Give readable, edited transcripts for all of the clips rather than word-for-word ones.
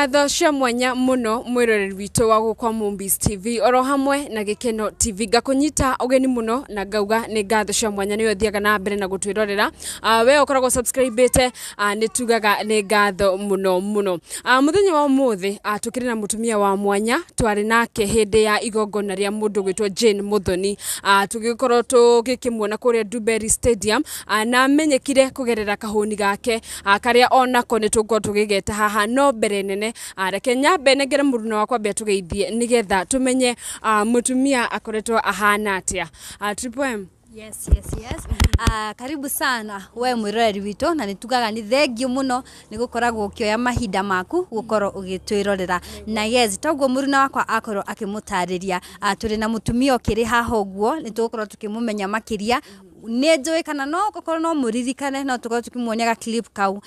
Ngatho cia mwanya muno mwiroreri witũ wa gũkwa Mombis TV oro hamwe na Gĩkeno TV. Ngakũnyita ũgeni mũno na ngauga nĩ ngatho cia mwanya nĩwe ũthiaga na mbere na gũtwĩrorera. We ũkoragwo subscribĩte, nĩ tugaga nĩ ngatho mũno mũno. Mũthenya wa ũmũthĩ, tũkĩrĩ na mũtumia wa mwanya twarĩ nake hĩndĩ ya igongona rĩa mũndũ gwĩtwo Jane Muthoni. Tũgĩkorwo tũgĩkĩmuona kũrĩa Dubery Stadium, na amenyekire kũgerera kahũni gake, karĩa onako nĩ tũgũkorwo tũgĩgeta haha. No mbere nene, reke nyambe nengere mũruna wakwa mbere tũgeithie nĩgetha tũmenye mũtumia akoretwo ahana atĩa. Triple M. Yes. Karibu sana we mwiroreri witũ, na nĩ tugaga nĩ thengiũ mũno nĩ gũkoragwo ũkĩoya mahinda maku gũkorwo ũgĩtwĩrorera. Na yes, toguo mũruna wakwa akorwo akĩmũtarĩria, tũrĩ na mũtumia ũkĩrĩ haha ũguo, nĩ tũgũkorwo tũkĩmũmenya makĩria. Nĩ njũĩ kana no gũkorwo no mũririkane, no tũkorwo tũkĩmuonia ga clip kau.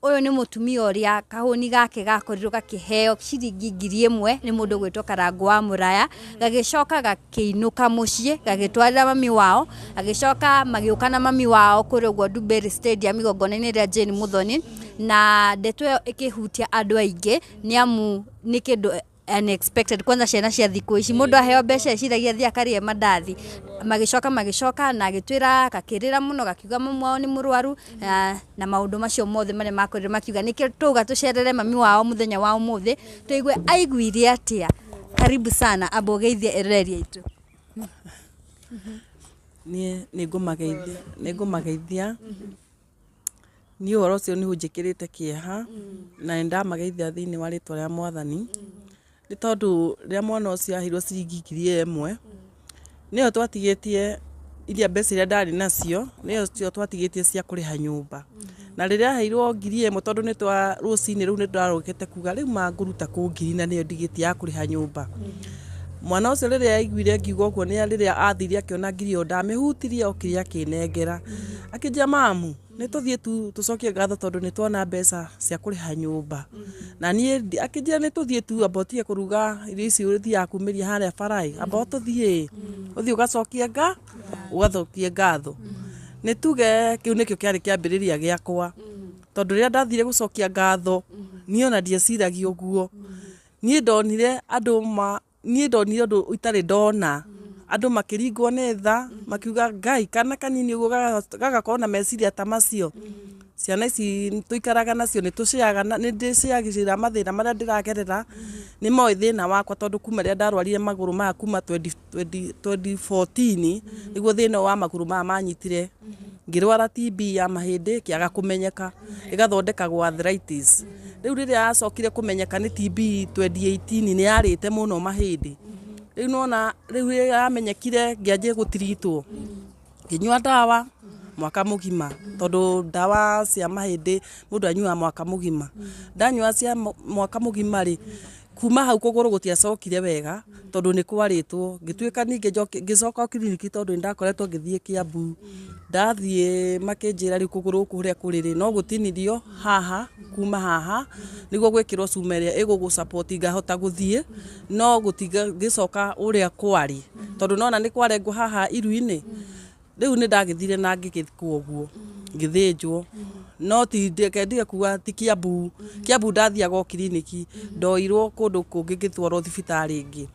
Ũyũ nĩ mũtumia ũrĩa kahũni gake gakorirwo gakĩheo ciringi 1000 nĩ mũndũ gwĩtwo Karangũ wa Mũraya, gagĩcoka gakĩinũka mũciĩ gagĩtwarĩra mami wao, agĩcoka magĩũka na mami wao kũrĩa ũguo Dubery Stadium igongona-inĩ rĩa Jane Muthoni, na ndeto ĩyo ĩkĩhutia andũ aingĩ nĩ amu nĩ kĩndũ unexpected. Kwanza ciana cia thikũ ici, mũndũ aheo mbeca eciragia athiĩ akarĩe mandathi. Magĩcoka na agĩtwĩra, gakĩrĩra mũno, gakiuga mamu wao nĩ mũrwaru, na maũndũ macio mothe marĩa makorirwo makiuga. Nĩkĩo tũuga tũcerere mami wao mũthenya wa ũmũthĩ, tũigue aiguire atĩa. Karibu sana, amba ũgeithie eroreri aitũ. Niĩ nĩ ngũmageithia. Niĩ ũhoro ũcio nĩ ũnjĩkĩrĩte kĩeha, na nĩ ndamageithia thĩinĩ wa rĩtwa rĩa Mwathani, nĩ tondũ rĩrĩa mwana ũcio aheirwo ciringi 1000, nĩyo twatigĩtie iria mbeca iria ndarĩ nacio, nĩyo cio twatigĩtie cia kũrĩha nyũmba. Na rĩrĩa aheirwo 1000, tondũ nĩ twa rũcinĩ rũu nĩ ndarokete kuga rĩu mangũruta kũ ngiri na nĩyo ndigĩtie ya kũrĩha nyũmba. Mwana ũcio rĩrĩa aiguire ngiuga ũguo, nĩ rĩrĩa athire akĩona ngiri ĩyo ndamĩhutirie, okire akĩnengera, akĩnjĩra, "Mamu, nĩ tũthiĩ tu tũcokie ngatho tondũ nĩ tuona mbeca cia kũrĩha nyũmba." Na niĩ akĩnjĩra, "Nĩ tũthiĩ tu, amba ũtige kũruga irio ici ũthiaga kumĩria harĩa bara, amba tũthiĩ ũthiĩ ũgacokie ngatho." Nĩ tuge kĩu nĩkĩo kĩarĩ kĩambĩrĩria gĩakwa, tondũ rĩrĩa ndathire gũcokia ngatho, niĩ ona ndieciragia ũguo. Niĩ ndonire andũ ma niĩ ndonire ũndũ itarĩ ndona, andũ makĩringwo nĩ tha, makiuga, "Ngai, kana kanini ũguo gagakorwo na meciria ta macio." Ciana ici tũikaraga nacio, nĩ tũciaga, nĩ ndĩciagĩra mathĩna marĩa ndĩragerera, nĩ moĩ thĩna wakwa, tondũ kuma rĩrĩa ndarwarire magũrũ maya, kuma 2014 nĩguo thĩna wa magũrũ maya manyitire. Ngĩrwara TB ya mahĩndĩ, kĩaga kũmenyeka, ĩgathondekagwo arthritis. Rĩu rĩrĩa yacokire kũmenyeka nĩ TB 2018, nĩ yarĩte mũno mahĩndĩ. Rĩu nona rĩu rĩrĩa yamenyekire, ngĩanjia gũtiritwo, ngĩnyua ndawa mwaka mũgima, tondũ ndawa cia mahĩndĩ mũndũ anyuaga mwaka mũgima. Ndanyua cia mwaka mũgima rĩ, kuma hau kũgũrũ gũtiacokire wega tondũ nĩ kwarĩtwo. Ngĩtuĩka ningĩ ngĩcoka kiriniki, tondũ nĩ ndakoretwo ngĩthiĩ Kiambu. Ndathiĩ makĩnjĩra rĩu kũgũrũ gũkũ ũrĩa kũrĩ rĩ, no gũtinirio haha, kuma haha nĩguo gwĩkĩrwo cuma ĩrĩa ĩgũgũ support ngahota gũthiĩ, no gũtingĩcoka ũrĩa kwarĩ, tondũ nona nĩ kwarengwo haha iru-inĩ. Rĩu nĩ ndagĩthire na ngĩgĩkwo ũguo, ngĩthĩnjwo. No ti reke ndige kuga ti Kiambu. Kiambu ndathiaga o kiriniki, ndoirwo kũndũ kũngĩ, ngĩtwarwo thibitarĩ ĩngĩ.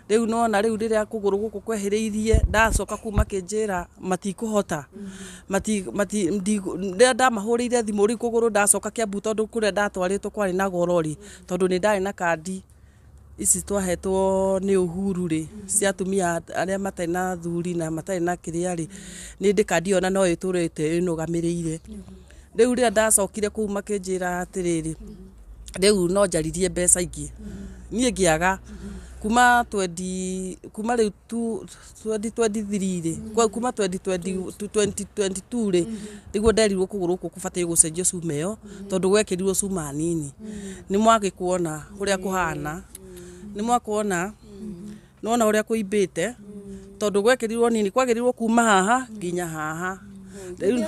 Rĩu nona rĩu rĩrĩa kũgũrũ gũkũ kwehĩrĩirie, ndacoka kuu makĩnjĩra matikũhota mati mati rĩrĩa ndamahũrĩire thimũ rĩu kũgũrũ ndacoka Kiambu, tondũ kũrĩa ndatwarĩtwo kwarĩ na goro rĩ, tondũ nĩ ndarĩ na kandi ici twahetwo nĩ Uhuru rĩ, cia atumia arĩa matarĩ na athuri na matarĩ na kĩrĩa rĩ, nĩ ndĩ kandi ĩyo na no ĩtũrĩte ĩnũgamĩrĩire. Rĩu rĩrĩa ndacokire kũu makĩnjĩra atĩrĩrĩ, rĩu no njaririe mbeca ingĩ. Niĩ ngĩaga kuma 20 kuma rĩu tu 2023 rĩ, kuma 2020 2022 rĩ, nĩguo nderirwo kũgũrũ gũkũ kũbatiĩ gũcenjio cuma ĩyo, tondũ gwekĩrirwo cuma nini. Nĩ mwagĩkuona ũrĩa kũhana, nĩ mwakuona, nĩwona ũrĩa kũimbĩte, tondũ gwekĩrirwo nini, kwagĩrĩirwo kuma haha nginya haha. Rĩu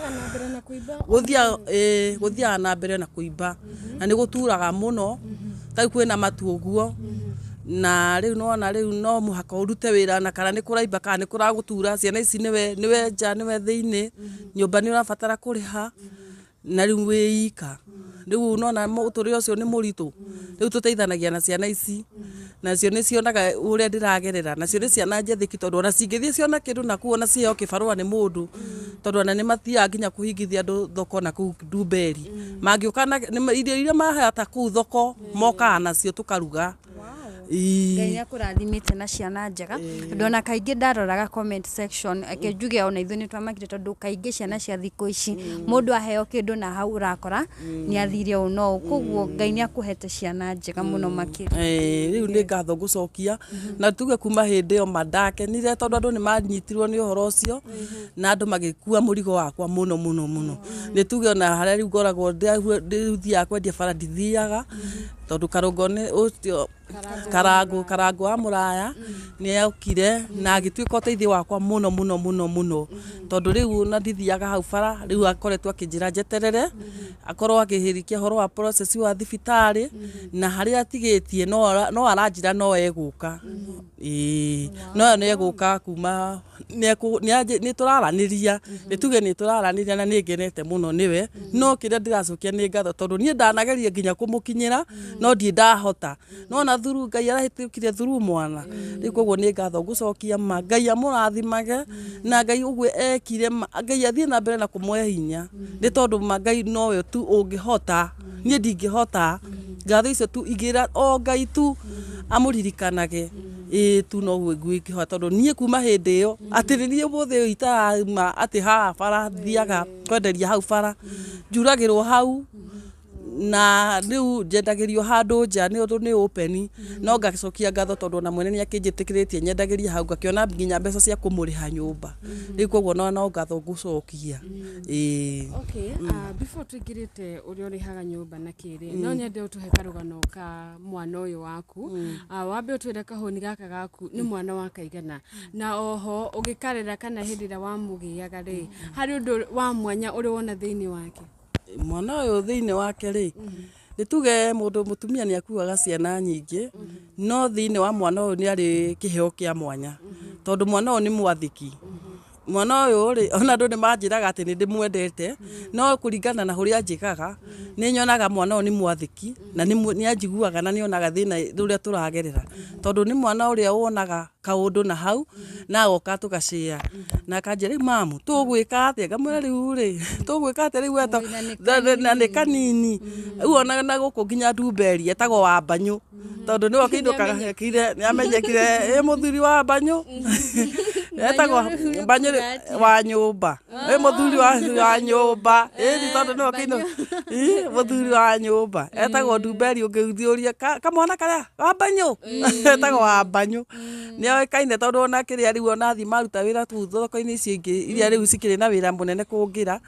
gũthiaga na mbere na kũimba, na nĩ gũturaga mũno, ta rĩu kwĩna matu ũguo. Na rĩu nĩwona rĩu no mũhaka ũrute wĩra, na kana nĩ kũraimba kana nĩ kũragũtura. Ciana ici nĩwe nja, nĩwe thĩinĩ nyũmba, nĩ ũrabatara kũrĩha, na rĩu wĩ ika. Rĩu nona mũtũrĩre ũcio nĩ mũritũ. Rĩu tũteithanagia na ciana ici, nacio nĩ cionaga ũrĩa ndĩragerera, nacio nĩ ciana njathĩki, tondũ ona cingĩthiĩ ciona kĩndũ nakũu, ona ciheo kĩbarũa nĩ mũndũ, tondũ ona nĩ mathiaga nginya kũhingithia andũ thoko na kũu Ndumberi. Mangĩũka na irio iria mahata kũu thoko, mokaga nacio tũkaruga. Ii. Ngai nĩ akũrathimĩte na ciana njega, tondũ ona kaingĩ ndaroraga comment section, reke njuge ona ithuĩ nĩ twamakire, tondũ kaingĩ ciana cia thikũ ici mũndũ aheo kĩndũ na hau ũrakora nĩ athire ũũ no ũũ. Koguo Ngai nĩ akũhete ciana njega mũno makĩria. Rĩu nĩ ngatho ngũcokia, na tuge kuma hĩndĩ ĩyo ma ndakenire, tondũ andũ nĩ manyitirwo nĩ ũhoro ũcio na andũ magĩkua mũrigo wakwa mũno mũno mũno. Nĩ tuge ona harĩa rĩu ngoragwo rĩu thiaga kwendia bara, ndithiaga, tondũ karũngo nĩ ũcio karango wa mũraya nĩ okire na agĩtuĩka ũteithio wakwa mũno mũno mũno mũno, tondũ rĩu ona ndithiaga hau bara. Rĩu akoretwo akĩnjĩra njeterere akorwo akĩhĩrikia ũhoro wa process wa thibitarĩ, na harĩa atigĩtie no aranjĩra no egũka. Ĩĩ, no nĩ egũka kuma nĩ tũraranĩria, nĩ tuge nĩ tũraranĩria, na nĩ ngenete mũno nĩwe. No kĩrĩa ndĩracokia nĩ ngatho, tondũ niĩ ndanageria nginya kũmũkinyĩra no ndirĩ ndahota, no na through Ngai arahĩtũkire through mwana. Rĩu koguo nĩ ngatho ngũcokia ma, Ngai amũrathimage, na Ngai ũguo ekire ma, Ngai athiĩ na mbere na kũmũhe hinya, nĩ tondũ ma Ngai nowe tu ũngĩhota, niĩ ndingĩhota. Ngatho icio tu ingĩra o Ngai tu amũririkanage, ĩĩ tu noguo ingĩhota, tondũ niĩ kuma hĩndĩ ĩyo atĩ nĩ niĩ ũmũthĩ ũyũ itarauma atĩ haha bara thiaga kwenderia hau bara, njuragĩrwo hau, na rĩu njendagĩrio handũ nja nĩ ũndũ nĩ open. No ngacokia ngatho, tondũ ona mwene nĩ akĩnjĩtĩkĩrĩtie nyendagĩrie hau, ngakĩona nginya mbeca cia kũmũrĩha nyũmba. Rĩu koguo no ngatho ngũcokia, ĩĩ. Okay, before tũingĩrĩte ũrĩa ũrĩhaga nyũmba na kĩrĩ, no nyende ũtũhe karũgano ka mwana ũyũ waku. Wambe ũtwĩre kahũni gaka gaku nĩ mwana wa kaigana, na oho ũgĩkarera kana hĩndĩ ĩrĩa wamũgĩaga rĩ, harĩ ũndũ wa mwanya ũrĩ wona thĩinĩ wake? Mwana ũyũ thĩinĩ wake rĩ, nĩ tuge mũndũ mũtumia nĩ akuaga ciana nyingĩ, no thĩinĩ wa mwana ũyũ nĩ arĩ kĩheo kĩa mwanya, tondũ mwana ũyũ nĩ mwathĩki. Mwana ũyũ rĩ, ona andũ nĩ manjĩraga atĩ nĩ ndĩmwendete, no kũringana na ũrĩa anjĩkaga, nĩ nyonaga mwana ũyũ nĩ mwathĩki, na nĩ anjiguaga, na nĩ onaga thĩna ũrĩa tũragerera, tondũ nĩ mwana ũrĩa wonaga kaũndũ na hau na agoka tũgacĩa na akanjĩra, "Rĩu mamu tũgwĩka atĩa?" Ngamwĩra, "Rĩu rĩ, tũgwĩka atĩa rĩu na nĩ kanini?" Rĩu ona na gũkũ nginya Ndumberi etagwo Wambanyũ, tondũ nĩwe ũkĩinũkaga kire nĩ amenyekire ĩ mũthuri wa Mbanyũ, etagwo Mbanyũ wa nyũmba, ĩ mũthuri wa nyũmba, ĩni tondũ nĩwe ũkĩinũ ĩ mũthuri wa nyũmba etagwo Ndumberi. Ũngĩthiĩ ũrie kamwana karĩa Wambanyũ, etagwo Wambanyũ, nĩ oĩkaine, tondũ ona kĩrĩa rĩu ona athiĩ maruta wĩra kũu thoko-inĩ icio ingĩ iria rĩu cikĩrĩ na wĩra mũnene kũngĩra,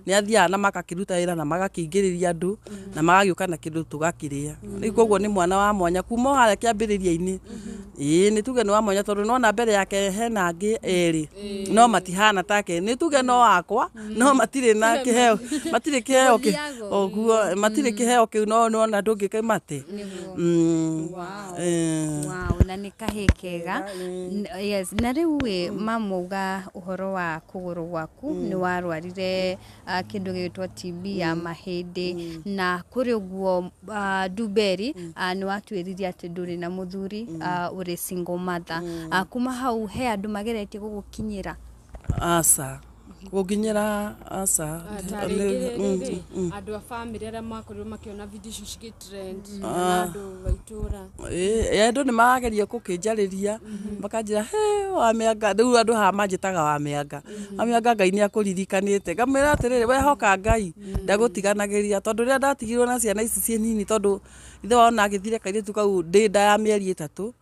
nĩ athiaga na magakĩruta wĩra na magakĩingĩrĩria andũ na magagĩũka na kĩndũ tũgakĩrĩa. Rĩu koguo nĩ mwana wa mwanya kuma o harĩa kĩambĩrĩria-inĩ. Ĩĩ, nĩ tuge nĩ wa mwanya, tondũ nona mbere yake hena angĩ erĩ no matihana take. Nĩ tuge no wakwa, no matirĩ na kĩheo, matirĩ kĩheo ũguo, matirĩ kĩheo kĩu, no nona ndũngĩkĩmate. Wow, na nĩ kahĩĩ kega. Yes, na rĩu ĩ mamauga ũhoro wa kũgũrũ gwaku, nĩ warwarire kĩndũ gĩgwĩtwo TB ya mahĩndĩ, na kũrĩ ũguo Ndumberi, nĩ watuĩririe atĩ ndũrĩ na mũthuri, ũrĩ single mother. Kuma hau he andũ mageretie gũgũkinyĩra? Aca, gũkinyĩra aca. Ta rĩngĩ rĩrĩ andũ a bamĩrĩ arĩa makorirwo makĩona video icio cigĩtrend, na andũ a itũra? Ĩĩ, andũ nĩ marageria gũkĩnjarĩria, makanjĩra, "He Wamĩanga." Rĩu andũ haha manjĩtaga Wamĩanga. "Wamĩanga, Ngai nĩ akũririkanĩte." Ngamwĩra atĩrĩrĩ, wehoka Ngai ndagũtiganagĩria, tondũ rĩrĩa ndatigirwo na ciana ici ciĩ nini, tondũ ithe wao ona agĩthire kairĩtu kau ndĩ nda ya mĩeri 3,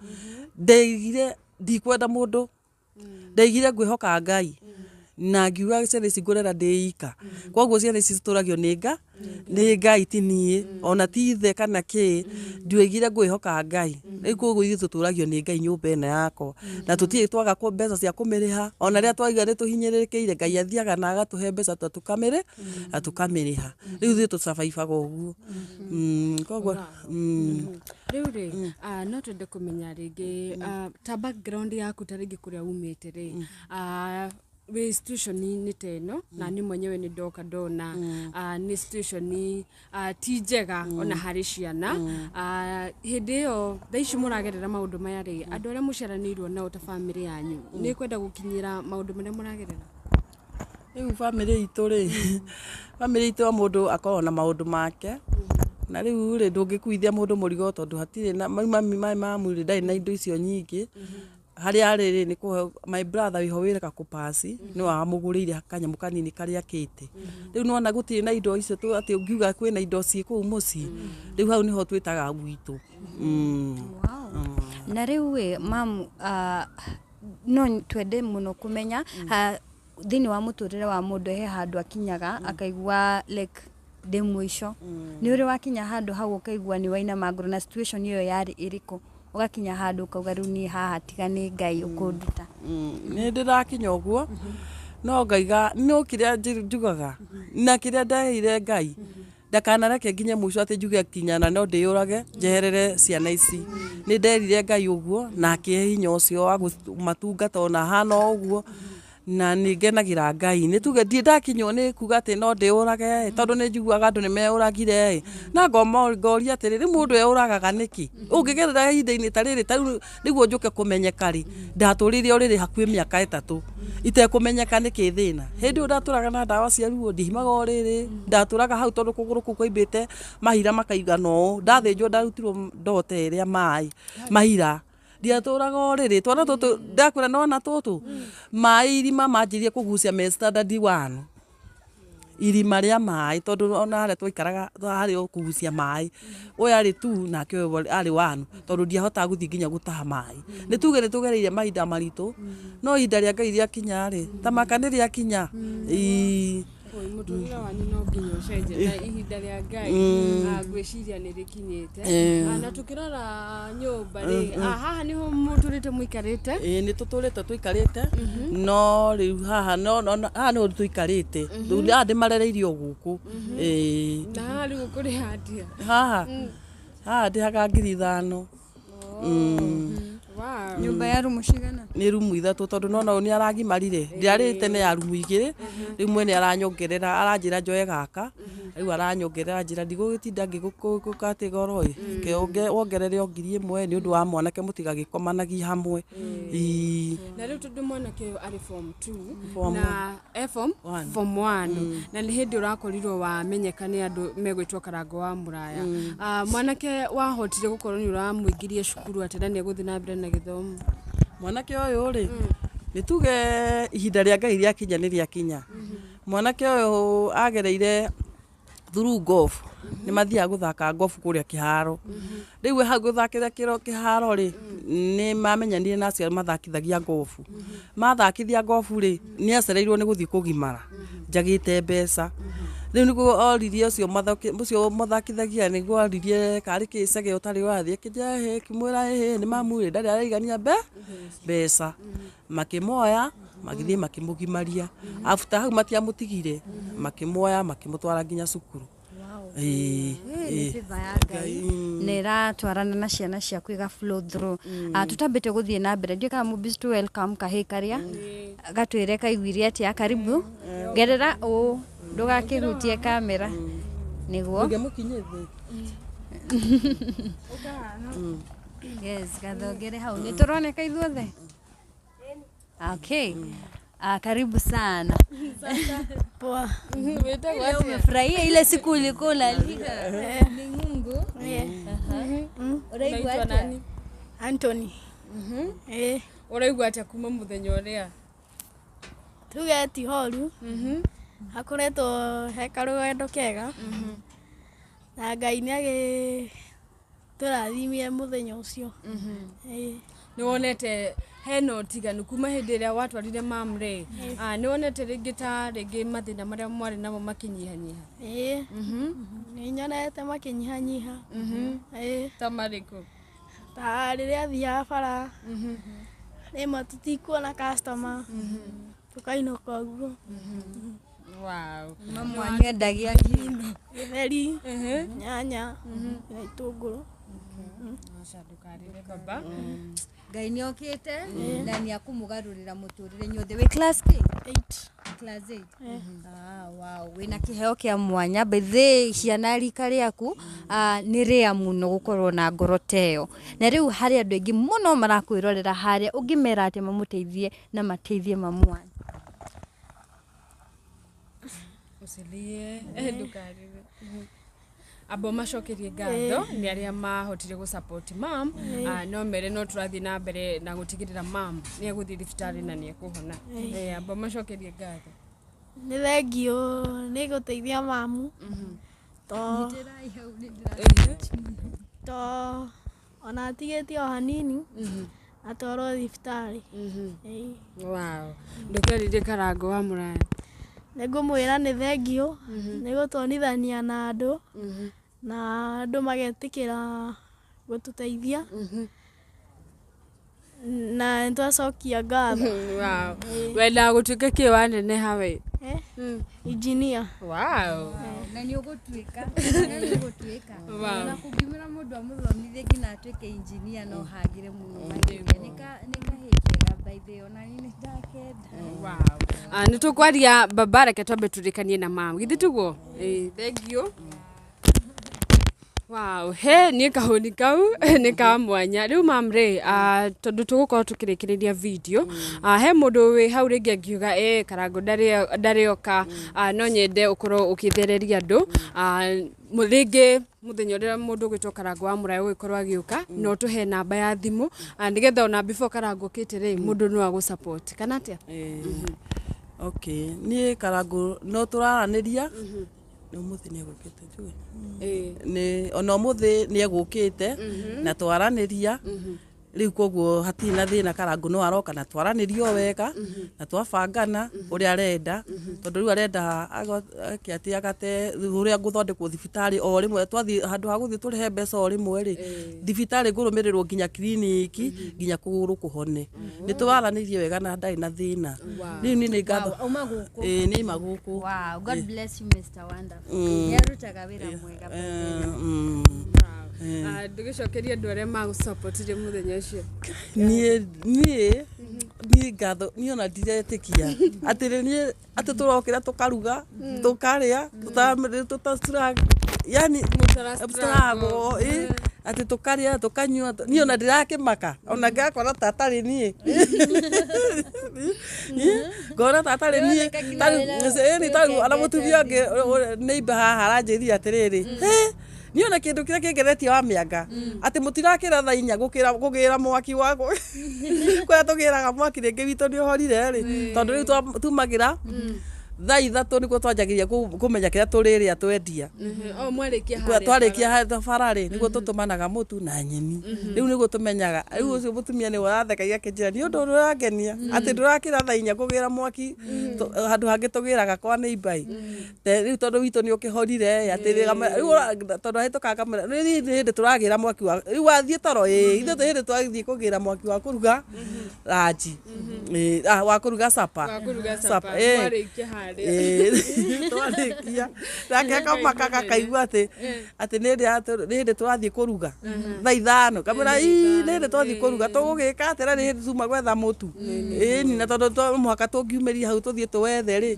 ndeigire ndikwenda mũndũ, ndaigire ngwĩhoka Ngai, na ngiuga ciana ici ngũrera ndĩ ika. Koguo ciana ici citũragio nĩ Ngai, ti niĩ, ona ti ithe kana kĩ. Nduĩgire ngwĩhoka Ngai. Rĩu koguo ithuĩ tũtũragio nĩ Ngai nyũmba ĩno yakwa, na tũtirĩ twaga mbeca cia kũmĩrĩha. Ona rĩrĩa twaiga nĩ tũhinyĩrĩrĩkĩire, Ngai athiaga na agatũhe mbeca ta tũkamĩrĩ na tũkamĩrĩha. Rĩu ithuĩ tũcabaibaga ũguo. Koguo Rĩu rĩ, no twende kũmenya rĩngĩ ta background yaku, ta rĩngĩ kũrĩa umĩte rĩ, Wĩ situation-inĩ ta ĩno na niĩ mwenyewe nĩ ndoka ndona nĩ situation ti njega ona harĩ ciana. Hĩndĩ ĩyo thaa ici mũragerera maũndũ maya rĩ, andũ arĩa mũciaranĩirwo nao ta bamĩrĩ yanyu nĩ kwenda gũkinyĩra maũndũ marĩa mũragerera? Rĩu bamĩrĩ itũ rĩ, bamĩrĩ itũ o mũndũ akoragwo na maũndũ make, na rĩu rĩ, ndũngĩkuithia mũndũ mũrigo tondũ hatirĩ na rĩu mami mamu rĩ, ndarĩ na indo icio nyingĩ. Harĩa arĩ rĩ, nĩ kũhe my brother wĩho wĩra kũpasi nĩwe wamũgũrĩire kanyamũ kanini karĩa akĩte. Rĩu nĩwona gũtirĩ na indo icio atĩ ũngiuga kwĩna indo ciĩ kũu mũciĩ. Rĩu hau nĩho twĩtaga gwitũ. Na rĩu ĩ mamu, no twende mũno kũmenya thĩinĩ wa mũtũrĩre wa mũndũ he handũ akinyaga akaigua like ndĩ mũico. Nĩ ũrĩ wakinya handũ hau ũkaigua nĩ wainama ngoro, na situation ĩyo yarĩ ĩrĩkũ? Ũgakinya handũ ũkauga rĩu niĩ haha tiga nĩ Ngai ũkũnduta. Nĩ ndĩrakinya ũguo, no ngaiga no kĩrĩa njugaga na kĩrĩa ndeheire Ngai, ndakanareke nginye mũico atĩ njuge kinya na no ndĩyũrage njeherere ciana ici. Nĩ nderire Ngai ũguo na akĩhe hinya ũcio wa kũmatungata ona hana o ũguo, na nĩ ngenagĩra Ngai. Nĩ tuge ndirĩ ndakinywo nĩ kuga atĩ no ndĩyũrage, tondũ nĩ njiguaga andũ nĩ meyũragire, na ngoria atĩrĩ, rĩu mũndũ eyũragaga nĩkĩ? Ũngĩgerera ihinda-inĩ ta rĩrĩ, ta rĩu nĩguo njũke kũmenyeka rĩ, ndatũrire o rĩrĩ hakuhĩ mĩaka 3 itekũmenyeka nĩkĩ thĩna. Hĩndĩ ĩyo ndatũraga na ndawa cia ruo, ndihimaga o rĩrĩ, ndatũraga hau tondũ kũgũrũ kũu kwaimbĩte mahira makaigana ũũ. Ndathĩnjwo ndarutirwo ndote ĩrĩa maĩ mahira, ndiatũraga o rĩrĩ. Twana tũtũ ndakwĩra nĩwona tũtũ maĩ irima manjirie kũgucia me standard 1, irima rĩa maĩ, tondũ ona harĩa twaikaraga harĩ o kũgucia maĩ. Ũyũ arĩ 2 nake ũyũ arĩ 1, tondũ ndiahotaga gũthiĩ nginya gũtaha maĩ. Nĩ tuge nĩ tũgereire mahinda maritũ, no ihinda rĩa Ngai rĩakinya rĩ, ta maka nĩ rĩakinya. Mũtũrĩre wanyu no nginya ũcenjie na ihinda rĩa Ngai ngwĩciria nĩ rĩkinyĩte. Na tũkĩrora nyũmba rĩ, haha nĩho mũtũrĩte mũikarĩte? Ĩĩ, nĩ tũtũrĩte tũikarĩte, no rĩu haha no haha nĩho tũikarĩte. Rĩu haha ndĩmarereirie o gũkũ. Ĩĩ. Na haha rĩu ũkũrĩha atĩa? Haha haha ndĩhaga 5,000. Wow. Nyũmba ya rumu cigana? Nĩ rumu 3, tondũ nona ũyũ nĩ aragimarire. Ndĩarĩ tene ya rumu 2, rĩu mwene aranyongerera, aranjĩra njoe gaka, rĩu aranyongerera anjĩra ndigũgĩtinda ngĩgũka atĩ goro ĩ, wongerere o 1,000 nĩ ũndũ wa mwanake mũtigagĩkomanagie hamwe. Na rĩu tondũ mwanake ũyũ arĩ form 2 na e form 1. Form 1, na nĩ hĩndĩ ũrakorirwo wamenyeka nĩ andũ megwĩtwo Karango wa Mũraya. Mwanake wahotire gũkorwo nĩ ũramũingĩria cukuru atĩ na nĩ egũthiĩ na mbere na gĩthomo? Mwanake ũyũ rĩ, nĩ tuge ihinda rĩa Ngai rĩakinya nĩ rĩakinya. Mwanake ũyũ agereire through golf, nĩ mathiaga gũthaka golf kũrĩa kĩharo. Rĩu hau gũthakĩra kĩharo rĩ, nĩ mamenyanire na acio mathakithagia golf. Mathakithia golf rĩ, nĩ acereirwo nĩ gũthiĩ kũgimara, njagĩte mbeca. Rĩu nĩguo oririe ũcio ũcio mũthakithagia, nĩguo oririe karĩ kĩcege ũtarĩ ũrathiĩ, akĩnjĩra ĩhĩ, ngĩmwĩra ĩhĩ nĩ mamu rĩ, ndarĩ araigania mbeca. Makĩmoya magĩthiĩ makĩmũgimaria. After hau matiamũtigire, makĩmuoya makĩmũtwara nginya cukuru. Nĩ favor ya Ngai na ĩratwarana na ciana ciaku ĩga flow through. Tũtambĩte gũthiĩ na mbere, ndiũĩ kana Mũmbici tu welcome kahĩĩ karĩa gatwĩre kaiguire atĩa. Karibu, gerera ũũ, ndũgakĩhutie kamera nĩguo. Ndũngĩmũkinyĩria. Yes, gathongere hau. Nĩ tũroneka ithuothe? Okay. Karibu sana. Poa. Wĩtagwo atĩa? Umefurahia ile siku ulikuwa unalika? Ni Mungu. Ũraigua Unaitwa atĩa? nani? Anthony. Ũraigua atĩa kuma mũthenya ũrĩa? Tuge ti horu. Hakoretwo he karũgendo kega. Na Ngai nĩ agĩtũrathimire mũthenya ũcio. Nĩ wonete hena ũtiganu kuma hĩndĩ ĩrĩa watwarire mam rĩ, nĩ wonete rĩngĩ ta rĩngĩ mathĩna marĩa mwarĩ namo makĩnyihanyiha? Ĩĩ. Nĩ nyonete makĩnyihanyiha. Ta marĩkũ? Ta rĩrĩa thiaga bara, rĩmwe tũtikuona customer, tũkainũka ũguo. Wow. Mamu wanyu endagia kĩ? Gĩtheri, nyanya na itũngũrũ. Aca ndũkarĩre baba. Ngai nĩ okĩte na nĩ akũmũgarũrĩra mũtũrĩre nyothe. Wĩ class K? 8. Class 8. Ah, wow. Wĩna kĩheo kĩa mwanya by the ciana rika rĩaku nĩ rĩa mũno gũkorwo na ngoro ta ĩyo. Na rĩu harĩ andũ aingĩ mũno marakwĩrorera harĩa, ũngĩmera atĩa mamũteithie na mateithie mamu wanyu? Usilie, ndũkarĩre. Amba macokerie ngatho nĩ arĩa mahotire gũ support mam, no mere no tũrathiĩ na mbere na gũtigĩrĩra mam nĩ egũthiĩ thibitarĩ na nĩ ekũhona. Amba macokerie ngatho. Nĩ thengiũ nĩ gũteithia mamu to to ona atigĩtie o hanini atwarwo thibitarĩ. Ĩĩ. Wow. Ndũkerire Karango wa Mũraya. Nĩ ngũmwĩra nĩ thengiũ nĩ gũtuonithania na andũ na andũ magetĩkĩra gũtũteithia na nĩ twacokia ngatho. Wow. Wendaga gũtuĩka kĩ waneneha we? Engineer. Wow. Na nĩ ũgũtuĩka, na nĩ ũgũtuĩka. Wow. Na kũngiumĩra mũndũ amũthomithie nginya atuĩke engineer no hagĩre mũno makĩria. Nĩ kahĩĩ kega by the way, ona niĩ nĩ ndakenda. Wow. Nĩ tũkwaria baba, reke twambe tũrĩkanie na mam. Githĩ tiguo? Thank you. Wow, he niĩ kahũni kau nĩ ka mwanya. Rĩu mam rĩ, tondũ tũgũkorwo tũkĩrĩkĩrĩria video, he mũndũ wĩ hau rĩngĩ angiuga Karango ndarĩoka, no nyende ũkorwo ũkĩthereria andũ. Rĩngĩ mũthenya ũrĩa mũndũ ũgwĩtwo Karango wa Mũraya ũgĩkorwo agĩũka, no tũhe namba ya thimũ, nĩgetha ona before Karango okĩte rĩ, mũndũ no agũ support kana atĩa? Okay, niĩ Karango no tũraranĩria nĩ ũmũthĩ nĩ egũkĩte njuge nĩ ona ũmũthĩ nĩ egũkĩte na twaranĩria rĩu, koguo hatirĩ na thĩna. Karango no aroka na twaranĩria o wega na twabangana ũrĩa arenda, tondũ rĩu arenda eke atĩ agate ũrĩa ngũthondekwo thibitarĩ o rĩmwe, twathiĩ handũ ha gũthiĩ tũrĩhe mbeca o rĩmwe rĩ, thibitarĩ ngũrũmĩrĩrwo nginya kiriniki nginya kũgũrũ kũhone. Nĩ twaranĩirie wega na ndarĩ na thĩna. Rĩu niĩ nĩ ngatho. Wow, auma gũkũ. Ĩĩ, nĩ ima gũkũ. Wow, God bless you, Mr. Wonderful. Nĩ arutaga wĩra mwega by the way. Ndũgĩcokerie andũ arĩa magũsupportire mũthenya ũcio. Niĩ ngatho niĩ ona ndiretĩkia atĩ niĩ atĩ tũrokĩra tũkaruga tũkarĩa tũtacura yani Mũtara struggle, ĩ atĩ tũkarĩa tũkanyua, niĩ ona ndirakĩmaka ona ngakora ta atarĩ niĩ, ngona ta atarĩ niĩ. Ĩni tarĩu ona mũtumia ũngĩ neighbor haha aranjĩrire atĩrĩrĩ, "Hĩ, niĩ ona kĩndũ kĩrĩa kĩngenetie wa mĩanga atĩ mũtirakĩra thaa 4 gũkĩra kũgĩra mwaki wa kũrĩa tũgĩraga mwaki rĩngĩ witũ nĩ ũhorire rĩ, tondũ rĩu tumagĩra thaa 3 nĩguo twanjagĩria kũmenya kĩrĩa tũrĩrĩa twendia." O mwarĩkia harĩa. Twarĩkia harĩa bara rĩ, nĩguo tũtũmanaga mũtu na nyeni, rĩu nĩguo tũmenyaga. Rĩu ũcio mũtumia nĩwe ũrathekagia akĩnjĩra nĩ ũndũ ũrĩa ũrangenia atĩ ndũrakĩra thaa 4 kũgĩra mwaki handũ hangĩ tũgĩraga kwa neighbor ĩ. Rĩu tondũ witũ nĩ ũkĩhorire atĩ rĩu tondũ ahĩtũkaga ngamwĩra rĩu nĩ hĩndĩ tũragĩra mwaki wa rĩu wathiĩ toro ĩ ithuĩ twĩ hĩndĩ twathiĩ kũgĩra mwaki wa kũruga ranji, wa kũruga supper. Wa kũruga supper, ĩ. mwarĩkia harĩa. Ĩĩ, twarĩkia nake akamaka gakaigua atĩ nĩ hĩndĩ tũrathiĩ kũruga thaa 5, kamwĩra ii nĩ hĩndĩ twathiĩ kũruga, tũgũgĩka atĩa na nĩ hĩndĩ tuma gwetha mũtu ĩni, na tondũ to mũhaka tũngiumĩria hau tũthiĩ tũwethe rĩ,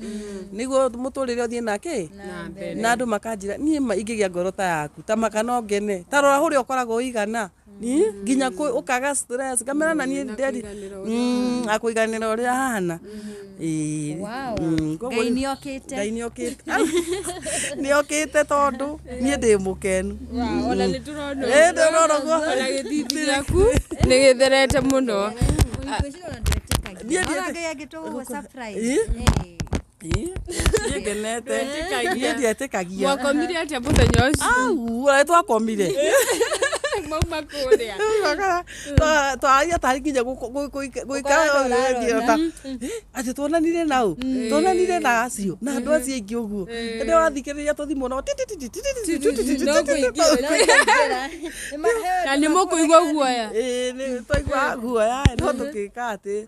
nĩguo mũtũrĩre ũthiĩ na kĩ Na mbere. Na andũ makanjĩra niĩ ma ingĩgĩa ngoro ta yaku ta maka no ngene, ta rora ũrĩa ũkoragwo ũigana nginya ũkaga stress, ngamera na niĩ nderi kũiganĩra ũrĩa akũiganĩra ũrĩa hana. Ĩĩ. Wow. Koguo Ngai nĩ okĩte. Ngai nĩ okĩte, nĩ okĩte tondũ niĩ ndĩ mũkenu. Wow, ona nĩ tũrona. Ĩ, ndĩrona ũguo. Ona gĩthithi gĩaku nĩ gĩtherete mũno. Ngwĩciria ona ndwetĩkagia. Niĩ Ona ndietĩ- Ngai angĩtũgũgũ surprise. Ĩ? Ĩ. Ĩ, niĩ ngenete, niĩ ndietĩkagia. Mwakomire atĩa mũthenya ũcio? Au, ũrĩa twakomire Mauma kũrĩa. Twaragia tarĩ nginya gũikara ta atĩ tuonanire nau, tuonanire na acio na andũ acio aingĩ ũguo, ĩndĩ wathikĩrĩria tũthimũ no No kũingĩra. Na nĩ mũkũigua guoya. Ĩĩ, nĩ twaigua guoya, no tũgĩka atĩ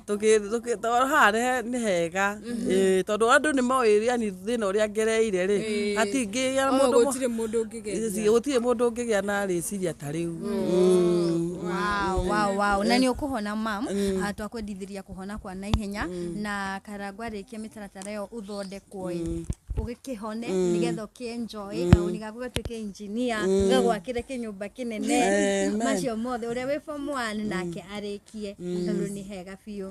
tondũ haha nĩ hega. Ĩĩ, tondũ andũ nĩ moĩ yani thĩna ũrĩa ngereire rĩ, hatingĩgĩa O mũndũ gũtirĩ mũndũ ũngĩgeria. Gũtirĩ mũndũ ũngĩgĩa na rĩciria. ihinda ta rĩu. Wow, wow, wow. Na nĩ ũkũhona mam, twakwendithĩria kũhona kwa naihenya na Karangũ arĩkia mĩtaratara ĩyo ũthondekwo ĩ ũgĩkĩhone nĩgetha ũkĩenjoy kaũni gaku gatuĩke engineer gagwakĩre kĩnyũmba kĩnene. Amen. Macio mothe ũrĩa wĩ form 1 nake arĩkie tondũ nĩ hega biũ.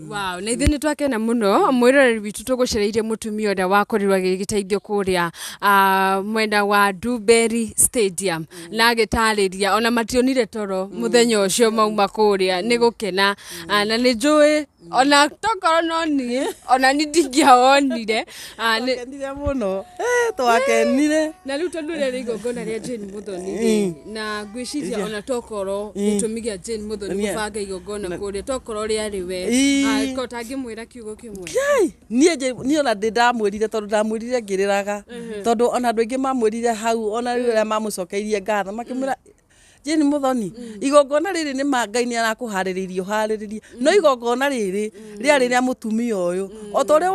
Wow, na ithuĩ nĩ twakena mũno mwĩroreri witũ tũgũcereirie mũtumia ũrĩa wakorirwo agĩgĩteithio kũrĩa mwena wa Duberi Stadium na agĩtarĩria ona mationire toro mũthenya ũcio mauma kũrĩa nĩ gũkena. Na nĩ njũĩ ona tokorwo no niĩ ona ni ndingĩawonire. Twakenire mũno. Twakenire. Na rĩu tondũ rĩarĩ igongona rĩa Jane Muthoni rĩ, na ngwĩciria ona tokorwo gĩtũmi gĩa Jane Muthoni gũbanga igongona kũrĩa tokorwo rĩarĩ we. Ko tangĩmwĩra kiugo kĩmwe? Kai, niĩ ona ndĩ ndamwĩrire tondũ ndamwĩrire ngĩrĩraga tondũ ona andũ aingĩ mamwĩrire hau ona rĩu arĩa mamũcokeirie ngatho makĩmwĩra Jane Muthoni igongona rĩrĩ nĩ ma Ngai nĩ arakũharĩrĩirie ũharĩrĩrie no igongona rĩrĩ rĩarĩ rĩa mũtumia ũyũ o ta ũrĩa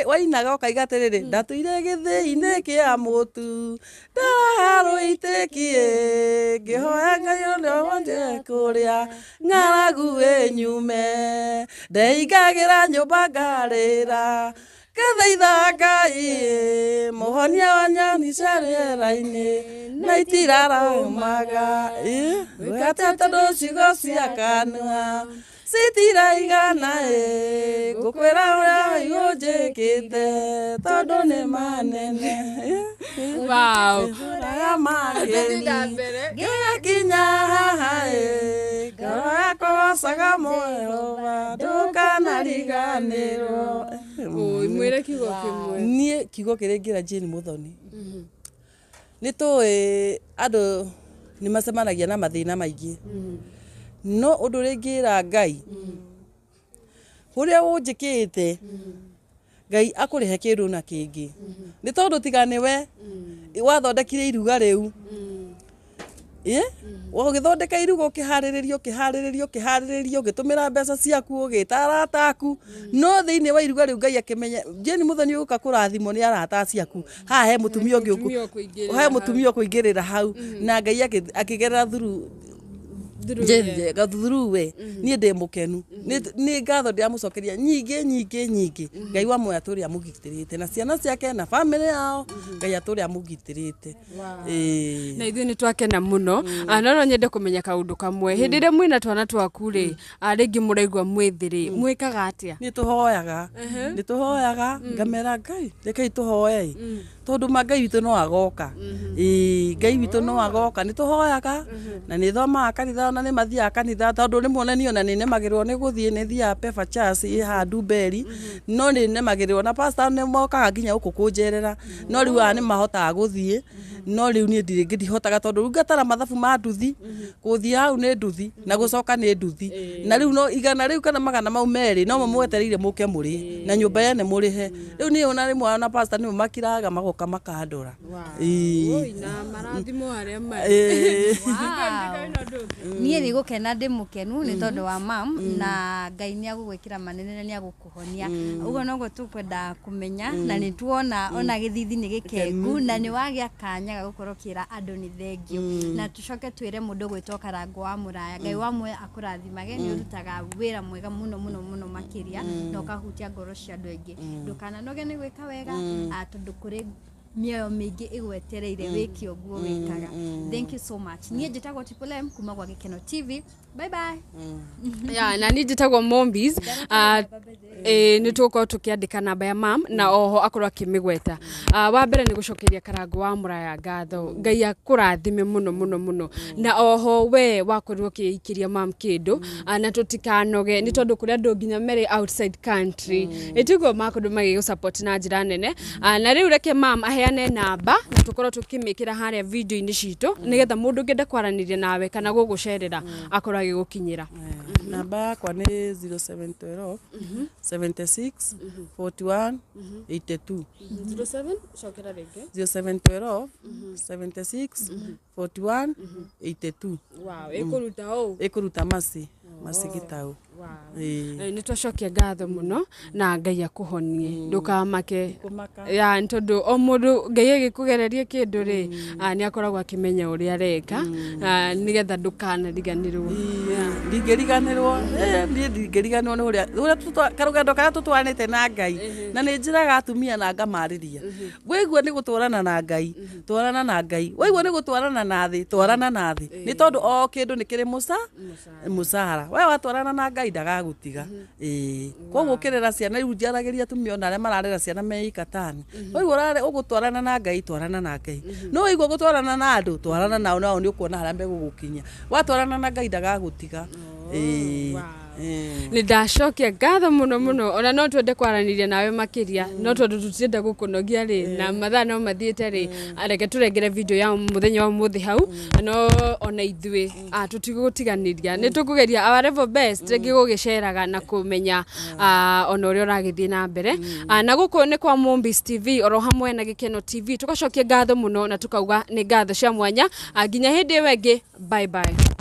wainaga ũkaiga atĩrĩrĩ ndatũire gĩthĩi-inĩ kĩa mũtu ndararũitĩkie ngĩhoya Ngai ũrĩa wonje kũrĩa ng'aragu ĩnyume ndeingagĩra nyũmba ngarĩra ngathaitha Ngai mũhonia wa nyoni cia rĩera-inĩ na itiraramaga gwĩka tondũ ciugo cia kanua citiraigana ngũkwĩra ũrĩa ũnjĩkĩte tondũ nĩ manene. Wow. Ũraga mageni na mbere. Ngĩgakinya haha ngoro yakwa gocaga Mwehova ndũkanariganĩrwo. Ũĩ, mwĩre kiugo kĩmwe. Niĩ kiugo kĩrĩa ingĩra Jane Muthoni nĩ tũĩ andũ nĩ macemanagia na mathĩna maingĩ no ũndũ ũrĩa ingĩra Ngai ũrĩa ũnjĩkĩte Ngai akũrĩhe kĩndũ na kĩngĩ nĩ tondũ tiga nĩwe wathondekire iruga rĩu ũgĩthondeka iruga ũkĩharĩrĩria ũkĩharĩrĩria ũkĩharĩrĩria ũgĩtũmĩra mbeca ciaku ũgĩta arata aku no thĩinĩ wa iruga rĩu Ngai akĩmenya Jane Muthoni ũgũka kũrathimwo nĩ arata ciaku haha he mũtumia ũngĩ Mũtumia ũkũingĩrĩra he mũtumia ũkũingĩrĩra hau na Ngai akĩgerera through through we niĩ ndĩ mũkenu nĩ ngatho ndĩramũcokeria nyingĩ nyingĩ nyingĩ Ngai wa muoyo atũre amũgitĩrĩte na ciana ciake na bamĩrĩ yao Ngai atũre amũgitĩrĩte. Na ithuĩ nĩ twakena mũno. No nyende kũmenya kaũndũ kamwe hĩndĩ ĩrĩa mwĩna twana twaku rĩ rĩngĩ mũraigua mwĩthĩ rĩ mwĩkaga atĩa? Nĩ tũhoyaga nĩ tũhoyaga ngamera Ngai rekei tũhoe tondũ ma Ngai witũ no agoka. Ngai witũ no agoka nĩ tũhoyaga na nĩ thomaga kanitha na nĩ mathiaga kanitha tondũ rĩmwe ona niĩ ona nĩ nemagĩrĩrwo nĩ gũthiĩ nĩ thiaga Pefa Church ĩ haha Ndumberi no nĩ nemagĩrĩrwo na pastor nĩ mokaga nginya gũkũ kũnjerera no rĩu aya nĩ mahotaga gũthiĩ no rĩu niĩ ndirĩ ndihotaga tondũ rĩu ngatara mathabu ma nduthi gũthiĩ hau nĩ nduthi na gũcoka nĩ nduthi na rĩu no igana rĩu kana magana mau merĩ no mo mwetereire mũke mũrĩhe na nyũmba yene mũrĩhe rĩu niĩ ona rĩmwe ona pastor nĩmo makiraga magoka makandora. Na marathimo harĩa marĩ. Niĩ nĩ gũkena ndĩ mũkenu nĩ tondũ wa mam na Ngai nĩ agũgwĩkĩra manene na nĩ agũkũhonia ũguo noguo tũkwenda kũmenya na nĩ tuona ona gĩthithi nĩ gĩkengu na nĩ wagĩa kanya ga gũkorwo ũkĩra andũ nĩ thengio na tũcoke twĩre mũndũ gwĩtwo Karangũ wa Mũraya Ngai wa muoyo akũrathimage nĩ ũrutaga wĩra mwega mũno mũno mũno makĩria na ũkahutia ngoro cia andũ aingĩ ndũkananoge nĩ gwĩka wega tondũ kũrĩ mĩoyo mĩingĩ ĩgwetereire wĩke ũguo wĩkaga. Thank you so much. Niĩ njĩtagwo Triple M kuma gwa Gĩkeno TV. Bye bye. Ya na niĩ njĩtagwo Mombis. Nĩ tũgũkorwo tũkĩandĩka namba ya mam na oho akorwo akĩmĩgweta. Wa mbere nĩ gũcokeria Karangũ wa Mũraya ngatho Ngai akũrathime mũno mũno mũno na oho we wakorirwo ũkĩikĩria mam kĩndũ na tũtikanoge nĩ tondũ kũrĩ andũ nginya merĩ outside country ĩtiguo makorirwo magĩgũ support na njĩra nene. Na rĩu reke mam aheane namba na tũkorwo tũkĩmĩkĩra harĩa video-inĩ citũ nĩgetha mũndũ ũngĩenda kwaranĩria nawe kana gũgũcerera akorwo agĩgũkinyĩra. Namba yakwa nĩ 0712 76 41 82. 07 cokera rĩngĩ. 0712 76 41 82. Wow, ĩkũruta ũũ ĩkũruta maci Gĩtaũ. Ĩĩ. Nä twacokia ngatho må no na Ngai akåhonie, ndåkamake. Kũmaka. Ya, nĩ tondũ o mũndũ Ngai agĩkũgereria kĩndũ rĩ, nĩ akoragwo akĩmenya ũrĩa areka nĩgetha ndũkanariganĩrwo. Ndingĩriganĩrwo. Niĩ ndingĩriganĩrwo nĩ ũrĩa karũgendo karĩa tũtwaranĩte na Ngai, na nĩ njĩraga atumia na ngamarĩria, waigua nĩ gũtwarana na Ngai, twarana na Ngai, waigua nĩ gũtwarana na thĩ, twarana na thĩ, nĩ tondũ o kĩndũ nĩ kĩrĩ mũcara. We watwarana na Ngai ndagagũtiga. Ĩĩ, koguo ũkĩrera ciana, rĩu njaragĩria atumia ona arĩa mararera ciana me ikatani, waigua ũgũtwarana na Ngai, twarana na Ngai, no waigua gũtwarana na andũ, twarana nao, nao nĩ ũkuona harĩa megũgũkinyia. Watwarana na Ngai ndagagũtiga. Ĩĩ. Ĩĩ. Nä ndacokia ngatho må no ona no twende kwaranĩria nawe makĩria, no tondũ tũtirenda gũkũnogia rĩ, na mathaa no mathiĩte rĩ, reke tũrengere video ya mũthenya wa ũmũthĩ hau. No ona ithuĩ tũtigũgũtiganĩria, nĩ tũkũgeria our level best rĩngĩ gũgĩceraga na kũmenya ona ũrĩa ũragĩthiĩ na mbere. Na gũkũ nĩ kwa Mombis TV oro hamwe na Gĩkeno TV, tũgacokia ngatho mũno na tũkauga nĩ ngatho cia mwanya. Nginya hĩndĩ ĩyo ĩngĩ, bye bye.